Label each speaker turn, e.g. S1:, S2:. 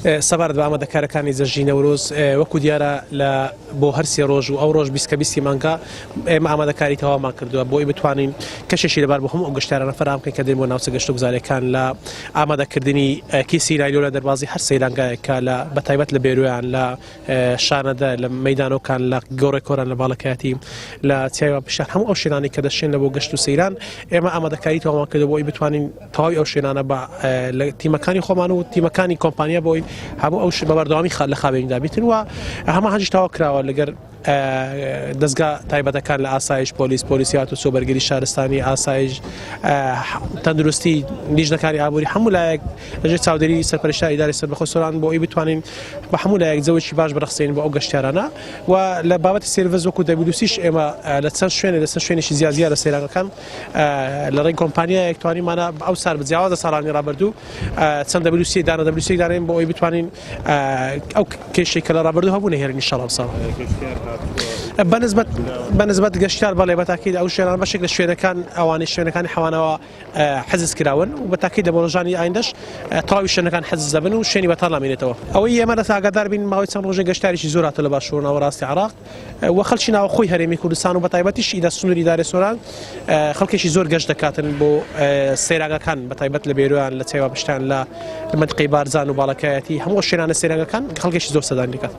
S1: سەبارەت بە ئامادەکارەکانی جەژنی نەورۆز، وەکو دیارە لە بۆ هەر سێ ڕۆژ و ئەو ڕۆژ 20 کە بیستی مانگە ئێمە ئامادەکاری تەواومان کردووە بۆی بتوانین کەشێکی لەبار بۆ هەموو ئەو گەشتیارانە فەراهەم بکەین کە دێن بۆ ناوچە گەشتوگوزارییەکان لە ئامادەکردنی کیسی نایلۆ لە دەربازی هەر سەیرانگایەک کە لە بەتایبەت لە بێرویان لە شانەدە لە مەیدانۆکان لە گۆڕێ کۆران لە باڵەکایەتی لە چیای واپشان هەموو ئەو شوێنانەی کە دەشێن لە بۆ گەشت و سەیران ئێمە ئامادەکاری تەواومان کردووە بۆ ئەوەی بتوانین تەواوی ئەو شوێنانە بە لە تیمەکانی خۆمان و تیمەکانی کۆمپانیا بۆی هەموو ئەو بە بەردەوامی لە خاوێنیدا بیتن و هەمە هەنجی تەواو کراوە لەگەر دەستگا تایبەتەکان لە ئاسایش پۆلیس پۆلیسیات و سۆبەرگری شارستانی ئاسایش تەندروستی لیژنەکانی ئابووری هەموو لایەک لەژێر چاودێری سەرپەرشتیاری ئیدارەی سەربەخۆی سۆران بۆ ئەوەی بتوانین بە هەموو لایەک جەوێکی باش بڕەخسێنین بۆ ئەو گەشتیارانە و لە بابەتی service وەکو WC ش ئێمە لە چەند شوێنێ لەسەر شوێنێکی جیاجیا لە سەیرانەکان لە ڕێی کۆمپانیایەک توانیمانە ئەو سار جیاواز لە ساڵانی ڕابردوو چەند WC دانە WC دانێن بۆ ئەوەی بتوانین ئەو کێشەی کە لە ڕابردوو هەبوو نەهێرین ئینشاڵڵا ئەمساڵ. بەنسبەت بەنسبەت گەشتیار بەڵێ بەتاکید ئەو شوێنان بەشێک لە شوێنەکان ئەوانەی شوێنەکانی حەوانەوە حجز کراون و بەتاکید لە بۆ ڕۆژانی ئایندەش تەواوی شوێنەکان حجز دەبن و شوێنی بەتاڵ نامێنێتەوە. ئەوەی ئێمە لەسەر ئاگادار بین ماوەی چەند ڕۆژێک گەشتیارێکی زۆر هاتووە لە باشوور و ناوەڕاستی عێراق و خەڵکی ناوەخۆی هەرێمی کوردستان و بەتایبەتیش ئیدا سنووری ئیدارەی سۆران خەڵکێکی زۆر گەشت دەکاتن بۆ سەیرانگەکان بەتایبەت لە بێرویان لە چێوا پشتان لە مەنتقەی بارزان و باڵەکایەتی هەموو شوێنانە سەیرانگەکان خەڵکێکی زۆر سەردانی دەکات.